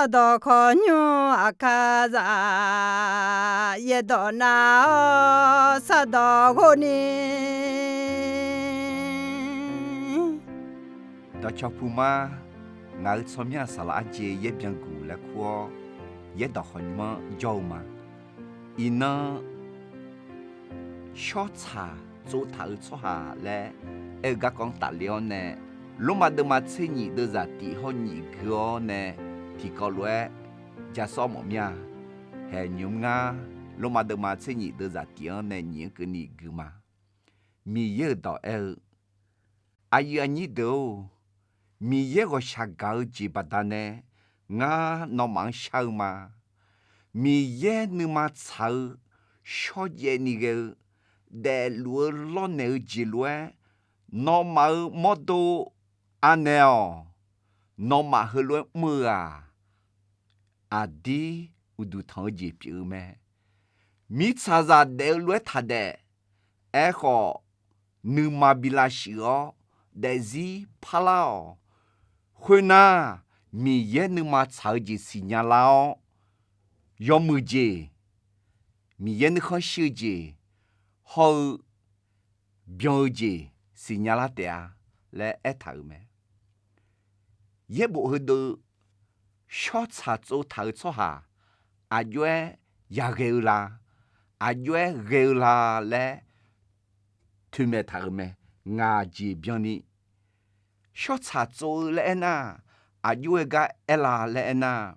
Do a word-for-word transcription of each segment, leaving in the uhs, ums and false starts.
Sardawq khawqnymr aqkar za, yaerdawq nav-awr sardawq ghov ni. Dawqcawq puq ma, ngaq-euq tsawrmyanr saqlaq arjeq yaer byanguq laer kur-awr, yaerdawq khawqnymr-anr jawr-eu ma. Iqnan shawrtsaq tsovtaq-eu tsawrhaq laer aer-eu garkawv-anr tafle-awr nae, Lormav deuvma tser nyif deuvzaq tif hawr nyif gui-awr nae tiqkawv lof-aer ja sawr mawf mir-a. Haeq nymq-mr ngar, Lormav deuvma tser nyif deuvzaq tif-anr nae nyif-anr keuvni gui ma. Miqyaer-euq dawq aer-eu, aqyuif aqnyir deuq-or, Miqyaer ghawqshaq gaq-eu jeq baqdanae ngar nawmaf-anr shar-eu ma. Miqyaer nuima tsaq-eu shawrjaev ni ghae-eu daefluf-eu lawrnaeq-eu jeq lof-aer, nawmaf-euq mawrdo anaeq-awq. Nawmaf heulof-aer mr-eu-aq, aqdir uqduq tanq-eu jeq pyeuf-eu mae. Mirtsaqzaq daef-eu lof-aer taq daef. Aerkhawf, nuima bi lavshuif-awr daefzir parlar-awq. Khoernar, Miqyaer nuima tsaq-eu jeq siqnya lar-awr, yawmuiq jeq, Miqyaer nuikhanr shir-eu jeq hawr-eu byan-eu jeq siqnya lar taef-a laer aertaq-euq mae. Yaerbof heudeuq shawrtsaq tsovtaq-eu tsawrhaq aqjox-aer yaghae-eu la, aqjox-aer ghae-eu la laer toeqmaeq taq-euq mae. Ngaq jeq byanni shawrtsaq tsov-eu laer aernar, aqjox-aer gar aer la laer aernar,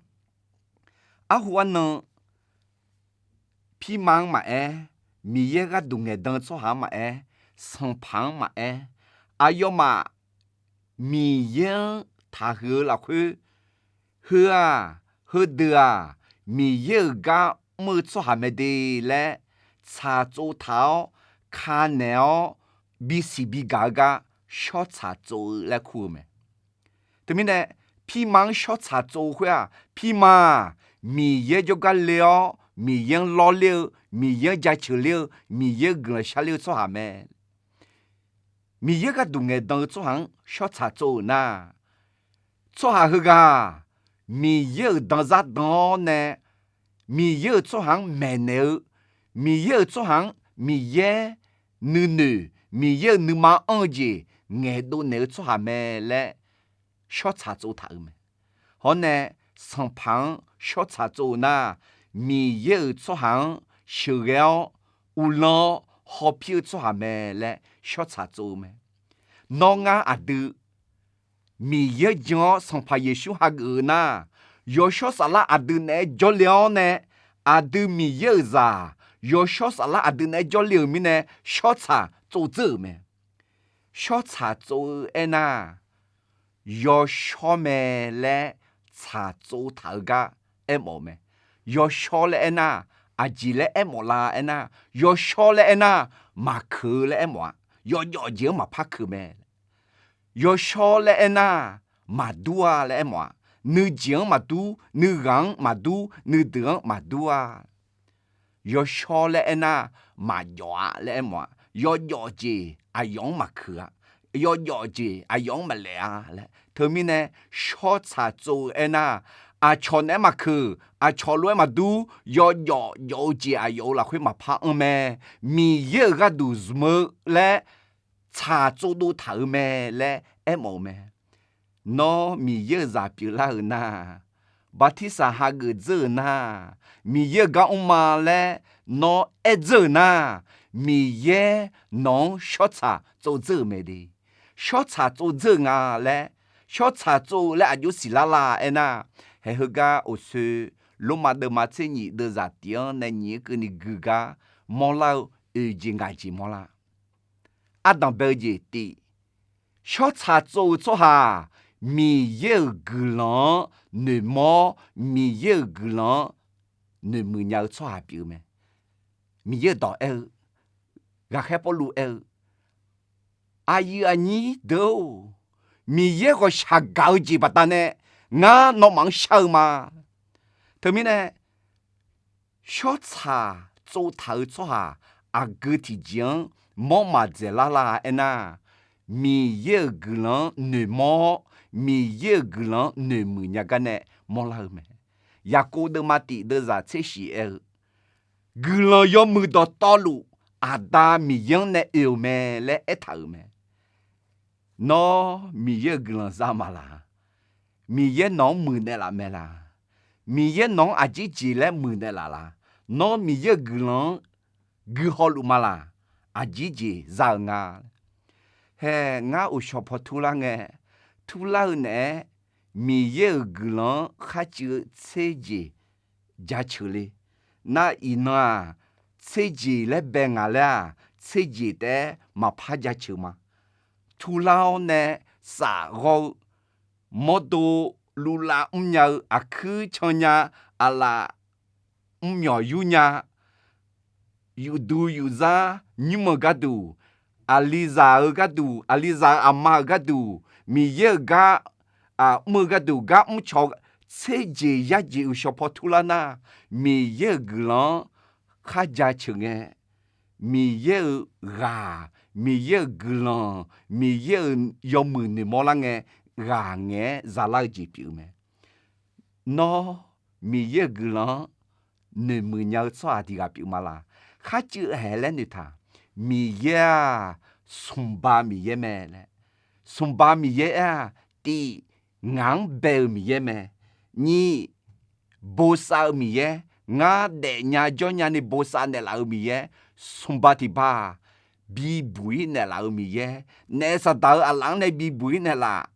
arhu arnan pirma-anr maqaer, Miqyaer gharduq ngaeqdan-eu tsawrhaq-anr maqaer, sanqpaq-anr maqaer, aqyawfmaf Miqyaer-anr taqhuiq-eu lafkhoer, heu-aq, heudeuq-aq, Miqyaer-euq gar mr-eu tsawrhaq mae de laer tsaq tsov taq-awr, ka naeq-awr, bisiq bigaq-eu gar shawrtsaq tsov-eu laer kur-eu mae. Teumirnae, pirma-anr shawrtsaq tsov-eu khoer-aq, pirma-aq, Miqyaer jawrgar le-awr Miqyaer-anr lawrler-eu, Miqyaer-anr jaceuq ler-eu, Miqyaer-euq guiqlanq sharler-eu tsawrhaq mae. Miqyaer gharduq ngaeqdan-eu tsawrhaq-anr shawrtsaq tsov-euq nar, tsawrhaq heughaq Miqyaer-euq danzar dan-awr nae, Miqyaer-euq tsawrhaq-anr maeqnaeq-eu, Miqyaer-euq tsawrhaq-anr Miqyaer nuinoeq, Miqyaer-euq nuima anr-eu jeq ngaeqdov naeq-eu tsawrhaq mae laer shawrtsaq tsov taq-euq mae. Hawr nae, sanqpaq-anr shawrtsaq tsov-eu nar, Miqyaer-euq tsawrhaq-anr sheuqghae-awr, uvlanr-awr hawpir-eu tsawrhaq mae laer shawrtsaq tsov-eu mae. Nawr ngar aqdui Miqyaer jan-awr Sanqpaq Yeqsur hageuf-eu nar, yawshawr saflar aqdui naeq-aer jawrle-awr nae, aqdui Miqyaer-euq zaq yawshawr saflar aqdui naeq-aer jawrle-euq mirnae shawrtsaq tsov dzeur-euq mae. Shawrtsaq tsov-eu aernar, yawshawr mae laer tsaq tsov taq-eu gar aermawf-eu mae. Yawshawr laer aernar, aqjeq laer aermawf la aernar, yawshawr laer aernar, maqkeuq-eu laer aermawf-a. Yawjawf jeq-anr maqpar keuq mae. Yawshawr laer aernar, maqdur-a laer aermawf-a. Nuijeq-anr maqdur, nuighaq-anr maqdur, nuideuq-anr maqdur-a. Yawshawr laer aernar, maqjawf-a laer aermawf-a. Yawjawf jeq aqyawf-anr maqkeuq-a. Yawjawf jeq aqyawf-anr maqlaef-a laer. Teumirnae, shawrtsaq tsov-eu aernar, aqcawq naeq-aer maqkeuq, aqcawq lof-aer maqdur, yawjawf jawf-eu jeq aqyawf-euq lafkhoer maqpar anr mae. Miqyaer-euq gharduq zmq-eu laer tsaq tsov dov taq-euq mae laer aermawf-eu mae. Nawr Miqyaer-euq zaq pyeuflar-euq nar, bartirsaq hageuf dzeur-euq nar, Miqyaer-euq gar mr ma laer nawr aer dzeur-euq nar, Miqyaer nawq-anr shawrtsaq tsov dzeur-euq mae de. Shawrtsaq tsov dzeur-euq nga laer, shawrtsaq tsov-eu laer aqjox siqlar la aernar, haeq heugar oqsoe Lormav deuvma tser nyif deuvzaq tif-anr nae nyif-anr keuvni gui gar mawrlar-eu oeq jeq ngaq jeq mawrlar. Ardanq bae-eu jeq tif, shawrtsaq tsov-eu tsawrhaq Miqyaer-euq guiqlanq-anr noeqmawr-awr, Miqyaer-euq guiqlanq-anr noeqmuiq nya-eu tsawrhaq pyeuf-eu mae. Miqyaer-euq dawq aer-eu, ghaqkhaer Pawrluv aer-eu, aqyuif aqnyir deuq-or, Miqyaer ghawqshaq gaq-eu jeq baqdanae ngar nawmaf-anr shar-eu ma. Teumirnae, shawrtsaq tsovtaq-eu tsawrhaq aqgeu tiqjeq-anr mawr maqdzaeqlar la aernar, Miqyaer-euq guiqlanq-anr noeqmawr-awr, Miqyaer-euq guiqlanq-anr noeqmuiq nya gar nae mawrlar-eu mae. Yaqkov deuvma tiq deuvzaq tser shif aer-eu, guiqlanq yawmuiq dawqtawvluf Aqda Miqyaer-anr nae oe-euq mae laer aertaq-euq mae. Nawr Miqyaer-euq guiqlanq za ma laq? Miqyaer nawq-anr muiqnaeq laf mae laq? Miqyaer nawq-anr aqjeq jeq laer muiqnaeq laf laq? Nawr Miqyaer-euq guiqlanq-anr guihaw luf ma laq? Aqjeq jeq za-eu nga. Hae, ngar uqshawq paw turlar ngae, turlar-eu naeq-aer Miqyaer-euq guiqlanq-anr kharcuiv-eu tser jeq jaceuq le. Nar iqnan-aq, tser jeq laer bae ngaq laer-aq, tser jeq taef-aer maqpar jaceuq ma. Turlar-awr nae safghawr-eu mawrdo luvlav mrnya-eu aqkuir cannya, aqlaf mrmyawq yurnya, yufduq yufzar nymr-eu gharduq, aqlizaq-eu gharduq, aqlizaq-euq aqma-euq gharduq, Miqyaer-euq gar mr-eu gharduq, gar mrcawq, tser jeq yar jeq uqshawq paw turlar nar, Miqyaer-euq guiqlanq-anr kharja ceuq ngae, Miqyaer-euq ghaq, Miqyaer-euq guiqlanq, Miqyaer-euq yawmuiq noeqmawr lar ngae, ghaq ngaeq-aer zalar-eu jeq pyeuf-eu mae. Nawr Miqyaer-euq guiqlanq-anr noeqmuiq nya-eu tsawrhaq tiq ghaq pyeuf ma laq? Kharcuiv haeq laer noeqtaq. Miqyaer-aq, smqba Miqyaer mae laer. Smqba Miqyaer aer-aq, tif, ngaq-anr bae-eu Miqyaer mae. Nyiq, bosav-eu Miqyaer, ngar daefnya jawrnya ni bosav naeqlaf-eu Miqyaer, smqba tiq ba-aq, bibuq-ir naeqlaf-eu Miqyaer, naef saqdaq-euq aqlaf-anr nae bibuq-ir naeqlaf,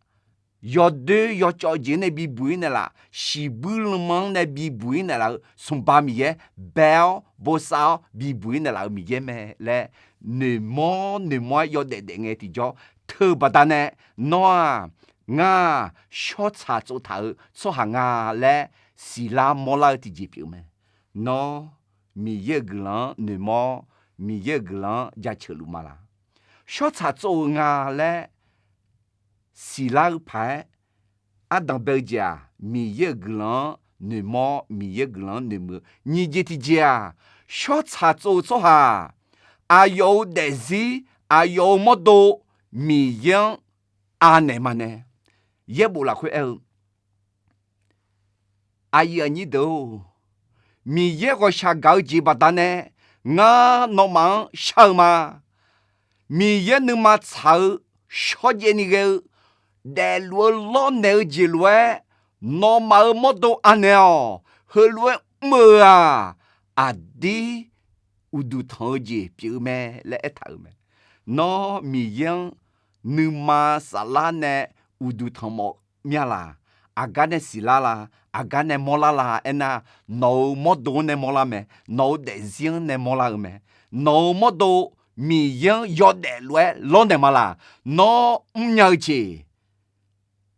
yawdoer yawcawv jeq-anr nae bibuq-ir naeqlaf, shiqbuir lanma-anr nae bibuq-ir naeqlaf-eu smqba Miqyaer, bae-awr bosav-awr bibuq-ir naeqlaf-eu Miqyaer mae laer noeqmawr noeqmawr-aer yawdaef daef ngae tiqjawr teu-eu baqdanae, nawr-aq, ngar-aq, shawrtsaq tsovtaq-eu tsawrhaq nga laer siqlar mawrlar-eu tiqjeq pyeuf-eu mae. Nawr Miqyaer-euq guiqlanq-anr noeqmawr, Miqyaer-euq guiqlanq-anr jaceuq luf ma laq? Shawrtsaq tsov-eu nga laer siqlar-eu paq-aer, ardanq bae-eu jeq-aq, Miqyaer-euq guiqlanq-anr noeqmawr, Miqyaer-euq guiqlanq-anr noeqmuiq-eu. Nyiq jeq tiqjeq-aq, shawrtsaq tsov-eu tsawrhaq, aqyawf-euq daefzir, aqyawf-euq mawrdo, Miqyaer-anr anaeq ma nae. Yaerbof lafkhoer aer-eu, aqyuif aqnyir deuq-or, Miqyaer ghawqshaq gaq-eu jeq baqdanae ngar nawmaf-anr shar-eu ma. Miqyaer nuima tsaq-eu shawrjaev ni ghae-eu daefluf-eu lawrnaeq-eu jeq lof-aer nawmaf-euq mawrdo anaeq-awq. Heulof-aer mr-eu-aq, aqdir uqduq tanq-eu jeq pyeuf-eu mae laer aertaq-euq mae. Nawr Miqyaer-anr nuima saflar nae uqduq tanq mawf mya laq? Aqgar nae siqlar la? Aqgar nae mawrlar la aernar, nawq-euq mawrdo-anr nae mawrlar mae. Nawq-euq daefzir-anr nae mawrlar-eu mae. Nawq-euq mawrdo Miqyaer-anr yawdaef lof-aer lawrnaeq ma laq? Nawr mrnya-eu jeq,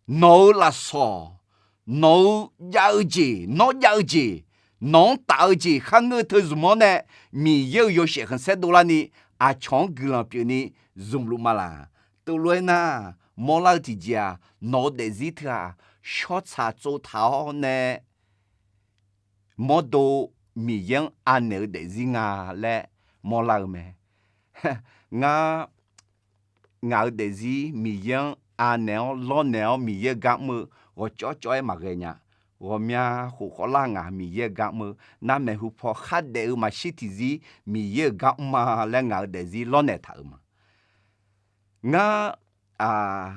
nawq-euq lafsawq, nawq-euq jav-eu jeq, nawr jav-eu jeq, nawq-anr taf-eu jeq kharngeur-eu teu zmq-anr nae Miqyaer-euq yawshaef khanqsaer dovlarni aqcawq-anr guiqlanq pyeufni zmqluf ma laq? Teulof-aer nar, mawrlar-eu tiqjeq-aq, nawq-euq daefzir teu-aq, shawrtsaq tsovtaq-awr nae mawrdo Miqyaer-anr anaeq-eu daefzir nga laer mawrlar-eu mae. Ngar, ngaq-euq daefzir Miqyaer-anr anaeq-awr lawrnaeq-awr Miqyaer-euq gar mr-eu ghawqcawv cawv-aer maqghae nya. Ghawqmya khof khawvlar ngaq Miqyaer-euq gar mr-eu, narmaeq hu paw khardaef-eu maqshir tiqzir Miqyaer-euq gar mr ma laer ngaq-euq daefzir lawrnaeq taq-euq ma. Ngar, aq,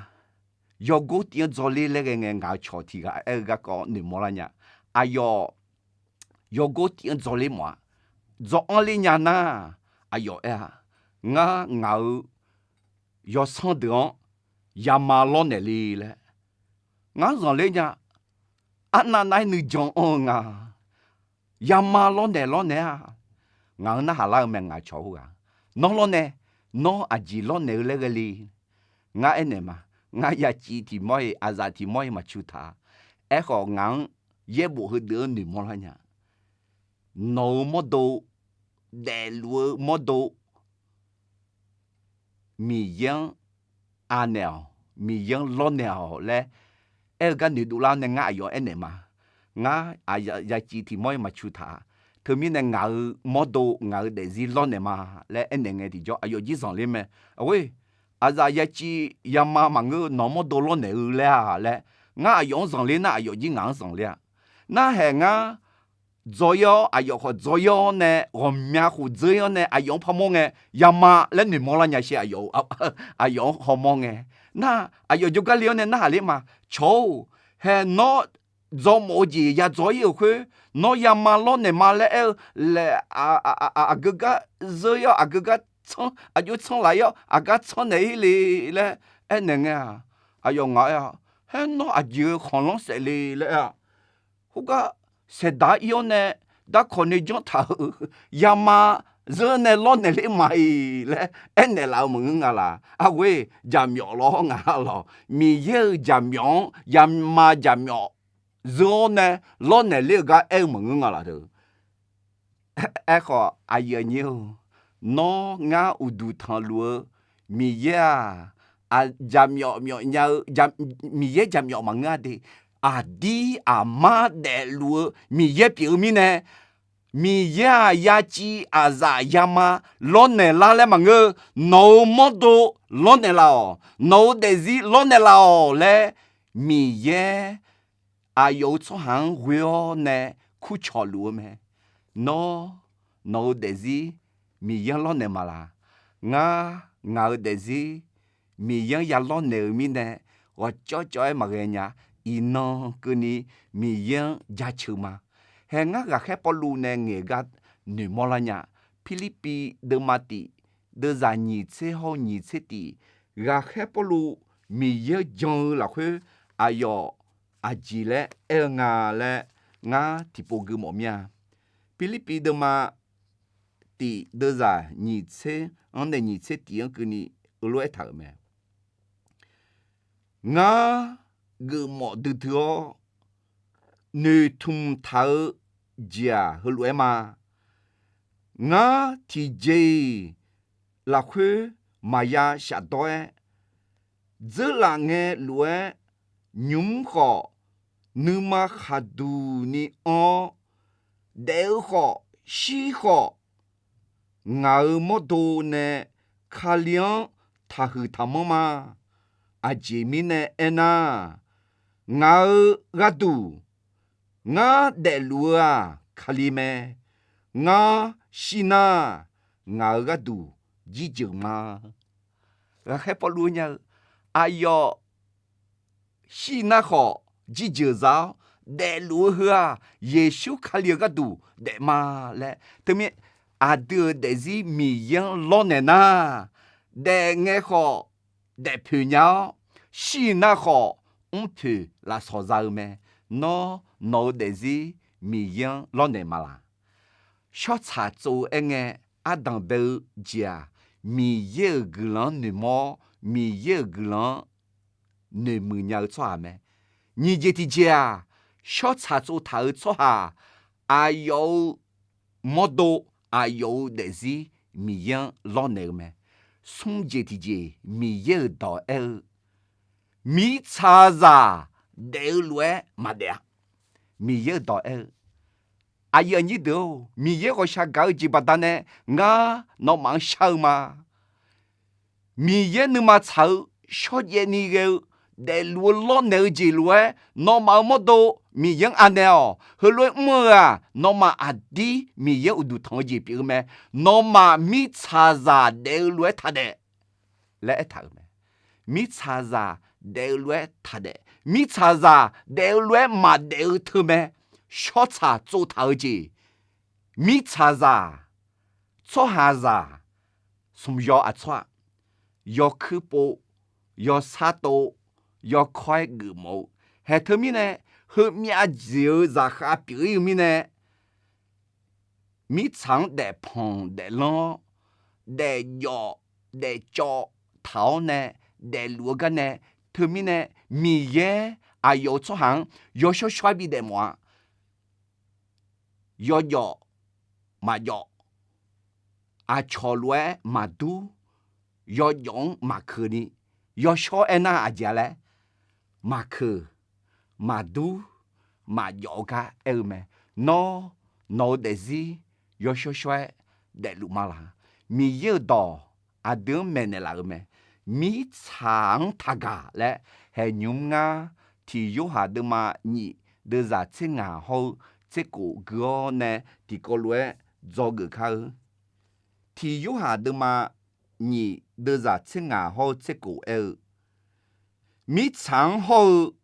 yawgor tiv-anr dzawrler laer ghae ngae ngaq-euq cawq tiq ghaq aer-eu garkawv noeqmawr lar nya. Aqyawf yawgor tiv-anr dzawrler mawf-a. Dzawr-anr ler nya nar, aqyawf aer-a, ngar ngaq-euq yawsanr deuq-anr yama lawrnaeq le laer. Ngar-anr zanqler nya. Arnav nav-aer nuijan anr-eu nga. Yama lawrnaeq lawrnaeq-a. Ngaq-anr narhaq lar-eu mae, ngaq-euq cawq khoerghaq. Nawr lawrnaeq, nawr aqjeq lawrnaeq-eu laer ghae le. Ngar aernaeq ma. Ngar yaciv tiq mawr-iq, aqzaf tiq mawr-iq maqcu taq-a. Aerkhawf ngaq-anr yaerbof heudeuq-anr noeqmawr lar nya. Nawq-euq mawrdo, daefluf-eu mawrdo, Miqyaer-anr anaeq-awq, Miqyaer-anr lawrnaeq-awq laer aer-eu gar noeqdov lar nae ngar aqyawf aernaeq ma. Ngar aqyawf yaciv tiq mawr-iq maqcu taq-a. Teumirnae ngaq-euq mawrdo, ngaq-euq daefzir lawrnaeq ma laer aernaeq ngae tiqjawr aqyawf jir zanqler mae. Aqghoer, aqzaf yaciv yama maqngeur-eu nawq-euq mawrdo lawrnaeq-eu laer-a laer, ngar aqyawf-anr zanqler nar aqyawf jir ngaq-anr zanqler-a. Narhaeq ngar dzaw-ir-awr, aqyawf khawf dzaw-ir-awr nae, ghawqmya khof dzeur-ir-awr nae aqyawf-anr parmawr ngae, yama laer noeqmawr lar nya sher, aqyawf-anr hawmawr ngae. Nar, aqyawf jawrgar le-awr nae narhaq ler ma. Cawq-or, hae nawr dzawmawf-eu jeq yadzaw-ir-euq khoer, nawr yama lawrnaeq ma laer aer-eu laeq, aqgeu gar zeur-ir-awr, aqgeu gar tsanr, aqjox tsanr laf-ir-awr, aqgar tsanr naeq-ir le laer aernaeq ngae-aq, aqyawf ngaq-aer-a, haer nawr aqjeq-eu khanqlanr saef le laer aer-a. Khoergar saeqdaq-ir-awr nae darkawq nae janr taq-euq yama zeur nae lawrnaeq ler ma-iq laer aernaeq laf-eu maqngeur nga laq. Arghoer jaqmyawf lawr nga lawq. Miqyaer-euq jaqmyawf-anr yama jaqmyawf zeur-awr nae lawrnaeq ler-eu gar aer-eu maqngeur nga laq deuq. Aerkhawf, aqyuif aqnyir-or, nawr ngar uqduq tanqluf-eu Miqyaer-aq, jaqmyawf myawf nya-eu, Miqyaer jaqmyawf maqngeur-a de. Aqdir aqmar daefluf-eu Miqyaer pyeuf-eu mirnae, Miqyaer-aq yaciv aqzaf yama lawrnaeq lar laer maqngeur. Nawq-euq mawrdo lawrnaeq laf-awq. Nawq-euq daefzir lawrnaeq laf-awq laer Miqyaer aqyawf-euq tsawrhaq-anr ghoe-awr nae kurcawq luf-eu mae. Nawr, nawq-euq daefzir Miqyaer-anr lawrnaeq ma laq? Ngar, ngaq-euq daefzir Miqyaer-anr ya lawrnaeq-eu mirnae, ghawqcawv cawv-aer maqghae nya. Iqnan keuvni Miqyaer-anr jaceuq ma. Hae ngar ghaqkhaer Pawrluv nae ngaeq gar noeqmawr lar nya. Pirlirpiv deuvma tif, deuvzaq nyiq tser hawr-eu nyiq tser tif, ghaqkhaer Pawrluv Miqyaer-anr jan-eu lafkhoer aqyawf aqjeq laer aer-eu nga laer ngar tiqpov gui mawf mir-a. Pirlirpiv deuvma tif deuvzaq nyiq tser-anr nae nyiq tser tif-anr keuvni heulof-aer aertaq-euq mae. Ngar geufmawf duidui-awr noeqtmq taq-eu jeq-aq heulof-aer ma. Ngar tiqjeq-iq lafkhoer maqya shafdawr-aer, dzeurlaf ngae lof-aer nymq-mr khawf, nuima khaqduq ni anr-awr, daef-eu khawf shir khawf, ngaq-euq mawrdo nae Kali-anr taqhuiq taqmanr ma. Aqjeq mirnae aernar, ngaq-euq gharduq ngar daefluf-eu-aq Kali mae. Ngar shir nar, ngaq-euq gharduq jirjeuq ma. Ghaqkhaer Pawrluv nya-eu, aqyawf shir nar khawf jirjeuq za-awr, daefluf-eu heu-aq Yeqsur Kali-euq gharduq daef ma laer. Teumirnae aqdui-euq daefzir Miqyaer-anr lawrnaeq nar, daef ngae khawf daefpoeq nya-awr, shir nar khawf mrpoeq lafsawq za-eu mae. Nawr, nawq-euq daefzir Miqyaer-anr lawrnaeq ma laq? Shawrtsaq tsov-eu aerngae, ardanq bae-eu jeq-aq, Miqyaer-euq guiqlanq-anr noeqmawr-awr, Miqyaer-euq guiqlanq-anr noeqmuiq nya-eu tsawrhaq mae. Nyiq jeq tiqjeq-aq, shawrtsaq tsovtaq-eu tsawrhaq aqyawf-euq mawrdo, aqyawf-euq daefzir Miqyaer-anr lawrnaeq-eu mae. Smr jeq tiqjeq, Miqyaer-euq dawq aer-eu, mirtsaqzaq daef-eu lof-aer maqdaef-a. Miqyaer-euq dawq aer-eu, aqyuif aqnyir deuq-or, Miqyaer ghawqshaq gaq-eu jeq baqdanae ngar nawmaf-anr shar-eu ma. Miqyaer nuima tsaq-eu shawrjaev ni ghae-eu daefluf-eu lawrnaeq-eu jeq lof-aer nawmaf-euq mawrdo Miqyaer-anr anaeq-awq. Heulof-aer mr-eu-aq, nawmaf aqdir Miqyaer uqduq tanq-eu jeq pyeuf-eu mae. Nawmaf mirtsaqzaq daef-eu lof-aer taqdaef laer aertaq-euq mae. Mirtsaqzaq daef-eu lof-aer taqdaef. Mirtsaqzaq daef-eu lof-aer maqdaef-eu teumae. Shawrtsaq tsovtaq-eu jeq, mirtsaqzaq, tsawrhaqzaq, smq yaw aqtsawr-aq, yawkuir pov, yawsar tov, yawkawr-aer geufmawf-eu. Haeq teumirnae, heumyav jeq-eu zaqkhav pyeuf-ir-eu mirnae, mirtsaq-anr daefpanq daeflanr-awr, daefjawf daefcawv taq-awr nae daefluf-eu garnae, teumirnae Miqyaer aqyawf-euq tsawrhaq-anr yawshawr shawr-aer bidaef mawf-a. Yawjawf maqjawf, aqcawq lof-aer maqdur, yawjawf-anr maqkeuq ni, yawshawr aernar aqjeq-a laer, maqkeuq, maqdur, maqjawf-eu gar aer-eu mae. Nawr, nawq-eu daefzir yawshawr shawr-aer daefluf ma laq? Miqyaer-euq dawq aqdui-anr maeqnaeq laf-euq mae. Mirtsaq-anr taqgaq laer, haeq nymr ngar tiq Yorhaq deuvma nyif deuvzaq tser ngaq hawr-eu tser kof gui-awr nae tiqkawv lof-aer dzawgeuf kar-eu. Tiq Yorhaq deuvma nyiq deuvzaq tser ngaq hawr-eu tser kof aer-eu, Mirtsaq-anr hawr-eu,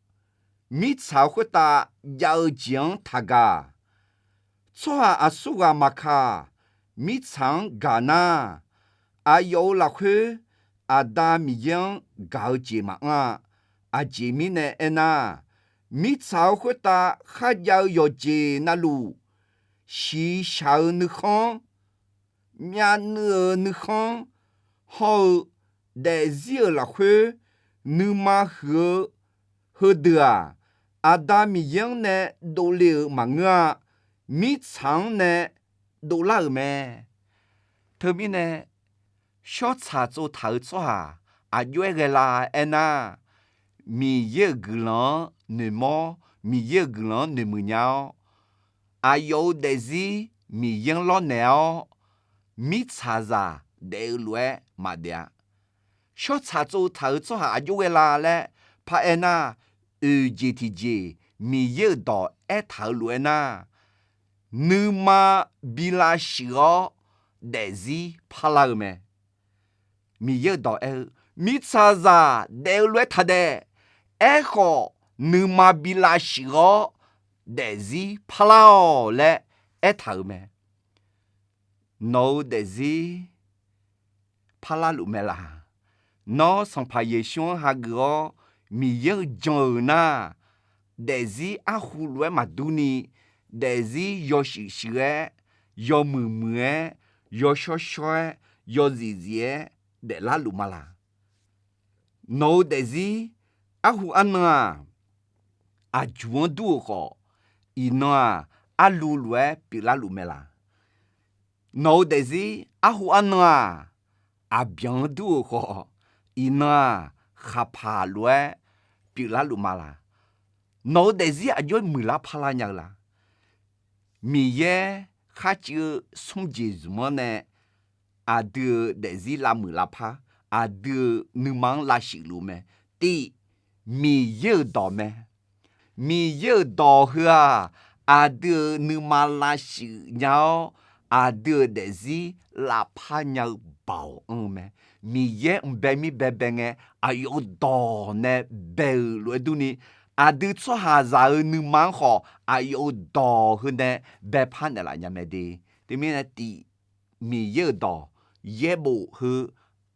mirtsaq-euq khoertav jav-eu jeq-anr taqgaq. Tsawrhaq aqsurghaq maqkaq, mirtsaq-anr gaq nar, aqyawf-euq lafkhoer Aqda Miqyaer-anr gaq-eu jeq maqanr-a. Aqjeq mirnae aernar, mirtsaq-euq khoertav kharjav-eu yawqjeq navluf, shiqshaq-eu nuikhanr, myavnuiv-euq nuikhanr hawr-eu daefzir-euq lafkhoer nuima huiq-eu heudeuq-aq, Aqda Miqyaer-anr nae dovle-euq maqngeur-a. Mirtsaq-anr nae dovlar-euq mae. Teumirnae, shawrtsaq tsovtaq-eu tsawrhaq aqjox-aer ghae la aernar, Miqyaer-euq guiqlanq-anr noeqmawr, Miqyaer-euq guiqlanq-anr noeqmuiq nya-awr, aqyawf-euq daefzir Miqyaer-anr lawrnaeq-awr, mirtsaqzaq daef-eu lof-aer maqdaef-a. Shawrtsaq tsovtaq-eu tsawrhaq aqjox ghae la laer paraer nar, oeq jeq tiqjeq Miqyaer-euq dawq aertaq-eu lof-aer nar, nuima bi lavshuif-awr daefzir parlar-eu mae. Miqyaer-euq dawq aer-eu, mirtsaqzaq daef-eu lof-aer taqdaef. Aerkhawf, nuima bi lavshuif-awr daefzir parlar-awq laer aertaq-euq mae. Nawq-euq daefzir parlar luf mae laq? Nawr Sanqpaq Yeqsur-anr hageuf-awr Miqyaer-euq jan-euq nar, daefzir arhu lof-aer maqdur ni, daefzir yawshuif shuif-aer, yawmuiq muiq-aer, yawshawr shawr-aer, yawzif zif-aer daeflar luf ma laq? Nawq-euq daefzir arhu arnan-aq, aqjuq-anr dur-euq khawf, iqnan-aq, arlu lof-aer pyeuflar luf mae laq? Nawq-euq daefzir arhu arnan-aq, aqbyanq-anr dur-euq khawf, iqnan-aq, khaqpaq lof-aer pyeuflar luf ma laq? Nawq-euq daefzir aqjox-aer muiqlar parlar nya-eu laq? Miqyaer kharcuiv-eu smr jeq zmq-anr nae aqdui-euq daefzir lavmuiq lavpar, aqdui-euq nuima-anr lavshuif luf mae. Tiv, Miqyaer-euq dawq mae. Miqyaer-euq dawq heu-aq, aqdui-euq nuima lavshuif nya-awr, aqdui-euq daefzir lavpar nya-eu baoq anr-eu mae. Miqyaer mq bae mir bae bae ngae, aqyawf-euq dawq nae bae-euq lof-aer durni, aqdui tsawrhaqzaq-euq nuima-anr khawf aqyawf-euq dawq heu nae baepar naeqlaf nya mae de. Teumirnae tiv, Miqyaer-euq dawq yaerbof heu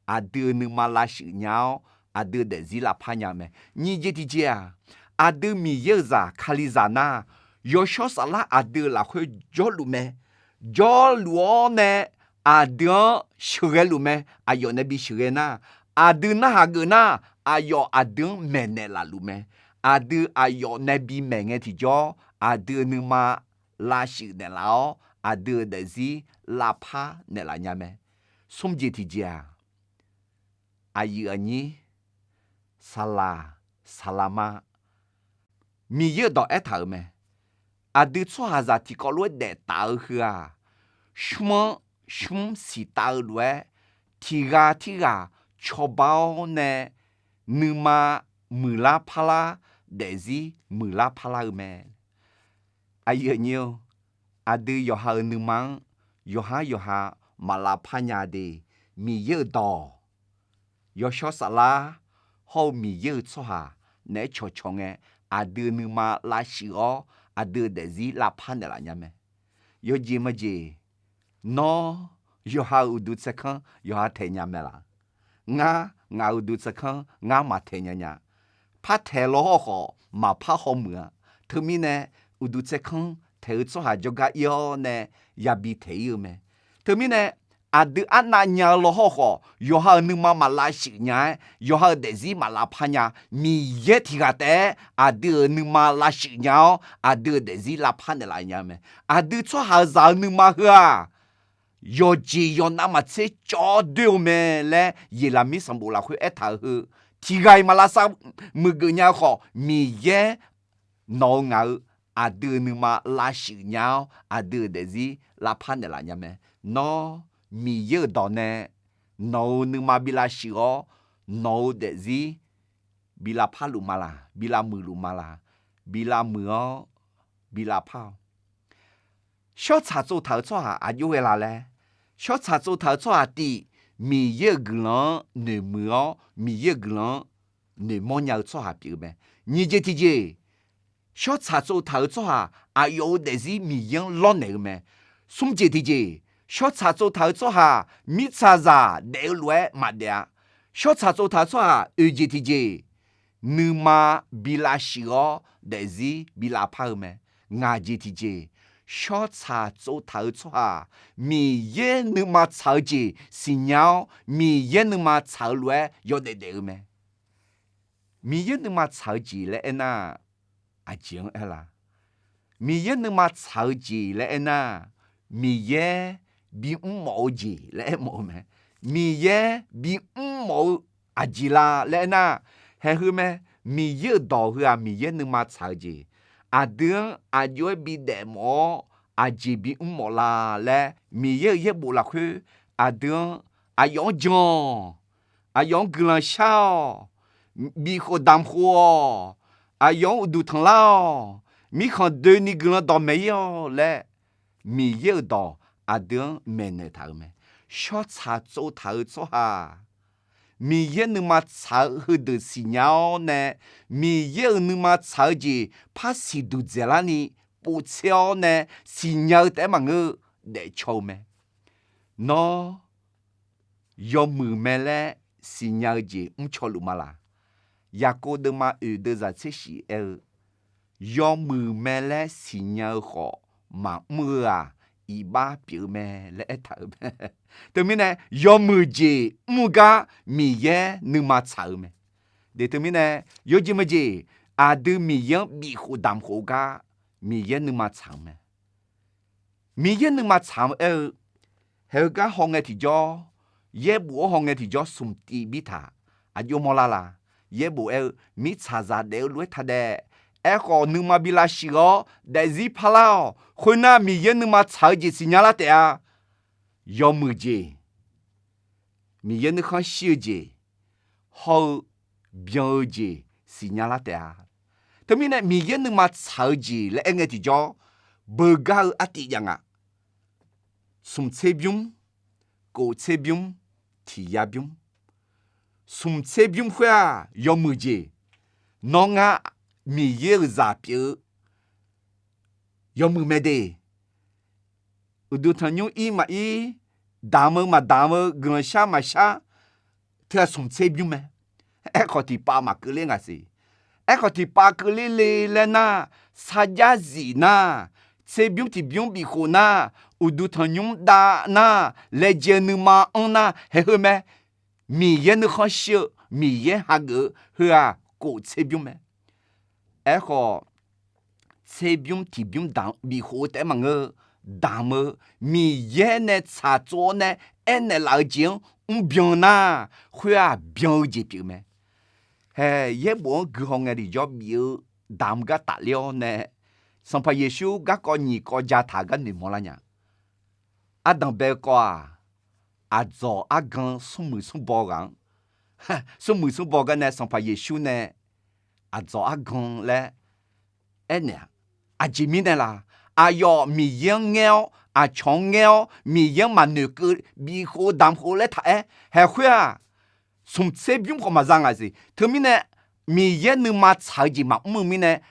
aqdui-euq nuima lavshuif nya-awr, aqdui-euq daefzir lavpar nya mae. Nyiq jeq tiqjeq-aq, aqdui Miqyaer-euq zaq Kalizaq nar, yawshawr saflar aqdui-euq lafkhoer jawrluf mae. Jawrluf-awr nae aqdui-anr sheuqghae luf mae. Aqyawf nae bi sheuqghae nar, aqdui narhaq geuf nar, aqyawf aqdui-anr maeqnaeq laf luf mae. Aqdui aqyawf nae bimaeq ngae tiqjawr, aqdui-euq nuima lavshuif naeqlaf-awr, aqdui-euq daefzir lavpar naeqlaf nya mae. Smr jeq tiqjeq-aq, aqyuif aqnyir, saqlaq saqlaq ma, Miqyaer-euq dawq aertaq-euq mae. Aqdui tsawrhaqzaq tiqkawv lof-aer daeftaf-eu heu-aq, shmr-anr shmr siqtav-eu lof-aer, tiq ghaq tirghaq cawba-awr nae nuima muiqlar parlar, daefzir muiqlar parlar-eu mae. Aqyuif aqnyir-or, aqdui yawqha-euq nuima-anr yawqhar yawqha maqlavpar nya de. Miqyaer-euq dawq, yawshawr saflar hawr-eu Miqyaer-euq tsawrhaq naeq-aer cawqcawq ngae, aqdui nuima lavshuif-awr aqdui-euq daefzir lavpar naeqlaf nya mae. Yawjeq majeq, nawr yawqha-euq uqduq tsaerkanr yawqha taeq nya mae laq? Ngar ngaq-euq uqduq tsaerkanr ngar maqtaeq nya nya. Par taeq law hawr khawf maqpar hawmuiq-a. Teumirnae uqduq tsaerkanr taeq-eu tsawrhaq jawrgar ir-awr nae yabi taeq ir-eu mae. Teumirnae aqdui arnav nya-eu law hawr khawf, yawqha-euq nuima maqlavshuif nya-aer, yawqha-euq daefzir maqlavpar nya. Miqyaer tiq ghaq taef-aer aqdui-euq nuima lavshuif nya-awr, aqdui-euq daefzir lavpar naeqlaf nya mae. Aqdui tsawrhaqzaq-euq nuima heu-aq, yawqjeq yawqnav maqtser cawv doer-eu mae laer Yeqlaqmir sanqbof lafkhoer aertaq-euq heu, tiq ghaq-iq maqlavsav muiqgeuf nya-eu khawf, Miqyaer nawq-eu ngaq-eu aqdui-euq nuima lavshuif nya-awr, aqdui-euq daefzir lavpar naeqlaf nya mae. Nawr Miqyaer-euq dawq nae nawq-euq nuima bi lavshuif-awr, nawq-euq daefzir bi lavpar luf ma laq, bi lavmuiq luf ma laq? Bi lavmuiq-awr bi lavpar-awq. Shawrtsaq tsovtaq-euq tsawrhaq aqjox ghae la laer, shawrtsaq tsovtaq-euq tsawrhaq tif, Miqyaer-euq guiqlanq-anr noeqmuiq-awr, Miqyaer-euq guiqlanq-anr noeqmawr nya-eu tsawrhaq pyeuf-eu mae. Nyiq jeq tiqjeq, shawrtsaq tsovtaq-euq tsawrhaq aqyawf-euq daefzir Miqyaer-anr lawrnaeq-eu mae. Smr jeq tiqjeq, shawrtsaq tsovtaq-euq tsawrhaq mirtsaqzaq daef-eu lof-aer maqdaef-a. Shawrtsaq tsovtaq-eu tsawrhaq oeq jeq tiqjeq, nuima bi lavshuif-awr daefzir bi lavpar-eu mae. Ngaq jeq tiqjeq, shawrtsaq tsovtaq-eu tsawrhaq Miqyaer nuima tsaq-eu jeq siqnya-awr, Miqyaer nuima tsaq-eu lof-aer yawdaef daef-eu mae. Miqyaer nuima tsaq-eu jeq laer aernar, aqjeq-anr aer la? Miqyaer nuima tsaq-eu jeq laer aernar, Miqyaer bimr mawf-eu jeq laer aermawf-eu mae. Miqyaer bimr mawf-eu aqjeq la laer aernar, haeq heu mae. Miqyaer-euq dawq heu-aq, Miqyaer nuima tsaq-eu jeq, aqdui-anr aqjox-aer bidaef mawf-awr aqjeq bimr mawf la laer Miqyaer-euq yaerbof lafkhoer aqdui-anr, aqyawf-anr jan-awq, aqyawf-anr guiqlanq shar-awq, bifkhof damq khof-awq, aqyawf-anr uqduq tanqlar-awq, mirkhanq doeni guiqlanq dawqmaeq ir-awq laer, Miqyaer-euq dawq aqdui-anr maeqnaeq taq-euq mae. Shawrtsaq tsovtaq-eu tsawrhaq Miqyaer nuima tsaq-eu heudeuq siqnya-awr nae, Miqyaer-euq nuima tsaq-eu jeq par siqduq dzaeqlarni povtser-awr nae siqnya-eu taef-aer maqngeur-eu daefcaw-eu mae. Nawr yawmuiq mae laer siqnya-eu jeq mrcaw luf ma laq? Yaqkov deuvma oeq deuvzaq tser shif aer-eu, yawmuiq mae laer siqnya-eu khawf maqmr-eu-aq, iqbax pyeuf-eu mae laer aertaq-euq mae. Teumirnae yawmuiq jeq mr-eu gar Miqyaer nuima tsaq-eu mae. Deq teumirnae yawjeq meujeq aqdui Miqyaer-anr bifkhof damq khof-eu gar Miqyaer nuima tsaq-eu mae. Miqyaer nuima tsaq-eu aer-eu, haeq-eu gar hawngae tiqjawr, yaerbof-anr hawngae tiqjawr smq tiv bir taq, aqjox mawrlar la? Yaerbof aer-eu, mirtsaqzaq daef-eu lof-aer taq daef. Aerkhawf nuima bi lavshuif-awr daefzir parlar-awq. Khoernar Miqyaer nuima tsaq-eu jeq siqnya lar taef-a. Yawmuiq jeq, Miqyaer nuikhanr shir-eu jeq, hawr-eu byan-eu jeq siqnya lar taef-a. Teumirnae Miqyaer nuima tsaq-eu jeq laer aerngae tiqjawr, beugar-eu artiv jav nga. Smq tser bymr, kof tser bymr, tiq yar bymr. Smq tser bymr khoer-aq yawmuiq jeq, nawr ngar Miqyaer-euq zaq pyeuf-eu yawmuiq mae de. Uqduq tanqnymr ir maqir, damq-eu maqdamq-eu, guiqlanq shar maqshar, teu-aq smq tser bymr mae. Aerkhawf tiqpav maqkeuvler nga siq. Aerkhawf tiqpav keuvler le laer nar, sarjax zif nar, tser bymr tiq bymr bifkhof nar, uqduq tanqnymr dav nar, laejae nuima anr nar, haeq heu mae. Miqyaer nuikhanr shir-eu, Miqyaer hageuf-eu heu-aq kof tser bymr mae. Aerkhawf, tser bymr tiq bymr damq bifkhof-eu taef-aer maqngeur-eu, damq-eu, Miqyaer nae tsaqtsov-awr nae aernaeq laf-eu jeq-anr mrbyan nar, khoer-aq byan-eu jeq pyeuf mae. Hae, yaerbof-anr guihaw ngae tiqjawr bif-eu damq gar tafler-awr nae, Sanqpaq Yeqsur garkawv nyiq kawv ja taq-eu gar noeqmawr lar nya. Ardanq bae-eu kawv-aq, aqdzawq argan smrmuiq smrbaw ghaq-anr, smrmuiq smrbaw gar nae Sanqpaq Yeqsur nae aqdzawq argan laer aernaeq-a. Aqjeq mirnae laq? Aqyawf Miqyaer-anr ngaer-awr, aqcawq-anr ngaer-awr, Miqyaer-anr maqnoeqkeuv bifkhof damq khof laer taq-aer haeq khoer-aq, smq tser bymr khawf maqza ngaq siq. Teumirnae Miqyaer nuima tsaq-eu jeq maqmr-eu mirnae,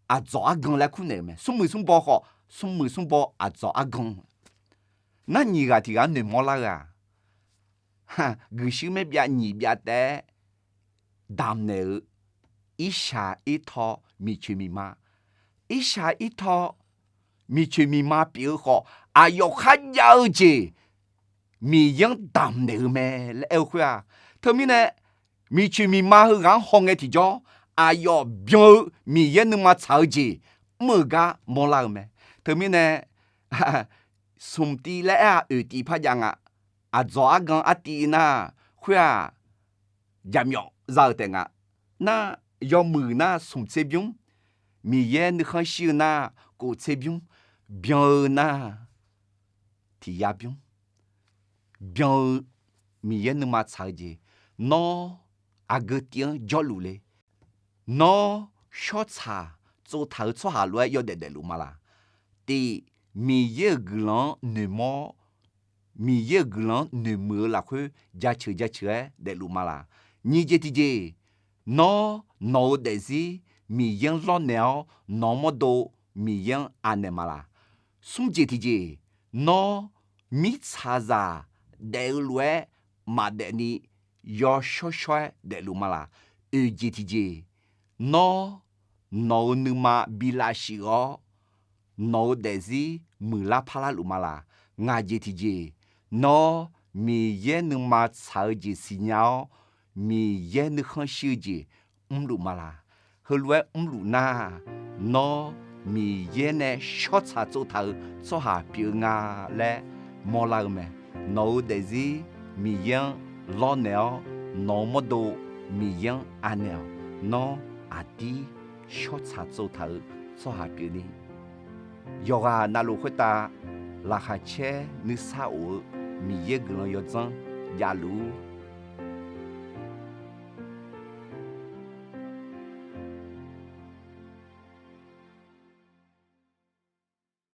aqdzawq argan laer kur naeq-euq mae. Smrmuiq smrbaw khawf, smrmuiq smrbaw aqdzawq argan. Nar nyiq ghaq tiq ghaq-anr noeqmawr lar-eu-aq, guiqshuir maer byav nyiq byav taef-aer damqnaeq-eu, irshaq irtaw miqcoeq miqma, irshaq irtaw miqcoeq miqma pyeuf-eu khawf, aqyawf kharjav-eu jeq Miqyaer-anr damqnaeq-eu mae laer aer-eu khoer-aq, teumirnae miqcoeq miqma heughaq-anr hawngae tiqjawr, aqyawf byan-eu Miqyaer nuima tsaq-eu jeq mr-eu gar mawrlar-eu mae. Teumirnae smq tiv laer aer-aq oeq tiv par jav nga. Aqdzawq argan artiv nar, khoer-aq jaqmyawf za-euq taef nga. Nar, yawmuiq nar smq tser bymr, Miqyaer nuikhanr shir-eu nar kof tser bymr, byan-eu nar tiq yar bymr, byan-eu Miqyaer nuima tsaq-eu jeq, nawr aqgeu tiv-anr jawrluf le. Nawr shawrtsaq tsovtaq-eu tsawrhaq lof-aer yawdaef daefluf ma laq? Tif, Miqyaer-euq guiqlanq-anr noeqmawr-awr, Miqyaer-euq guiqlanq-anr noeqmuiq-eu lafkhoer jaceuq jaceuq-aer daefluf ma laq? Nyiq jeq tiqjeq, nawr nawq-eu daefzir Miqyaer-anr lawrnaeq-awr nawq-eu mawrdo Miqyaer-anr anaeq ma laq? Smr jeq tiqjeq, nawr mirtsaqzaq daef-eu lof-aer maqdaef ni yawshawr shawr-aer daefluf ma laq? Oeq jeq tiqjeq, nawr nawq-eu nuima bi lavshuif-awr nawq-eu daefzir muiqlar parlar luf ma laq? Ngaq jeq tiqjeq, nawr Miqyaer nuima tsaq-eu jeq siqnya-awr Miqyaer nuikhanr shir-eu jeq mrluf ma laq? Heulof-aer mrluf nar, nawr Miqyaer nae shawrtsaq tsovtaq-eu tsawrhaq pyeuf-eu nga laer mawrlar-eu mae. Nawq-eu daefzir Miqyaer-anr lawrnaeq-awr nawq-eu mawrdo Miqyaer-anr anaeq-awq. Nawr aqdir shawrtsaq tsovtaq-eu tsawrhaq pyeufni, yawqghaq navluf khoertav laqkhaq caer nuisar of-eu Miqyaer guiqlanq yawdzanr javluf-ur.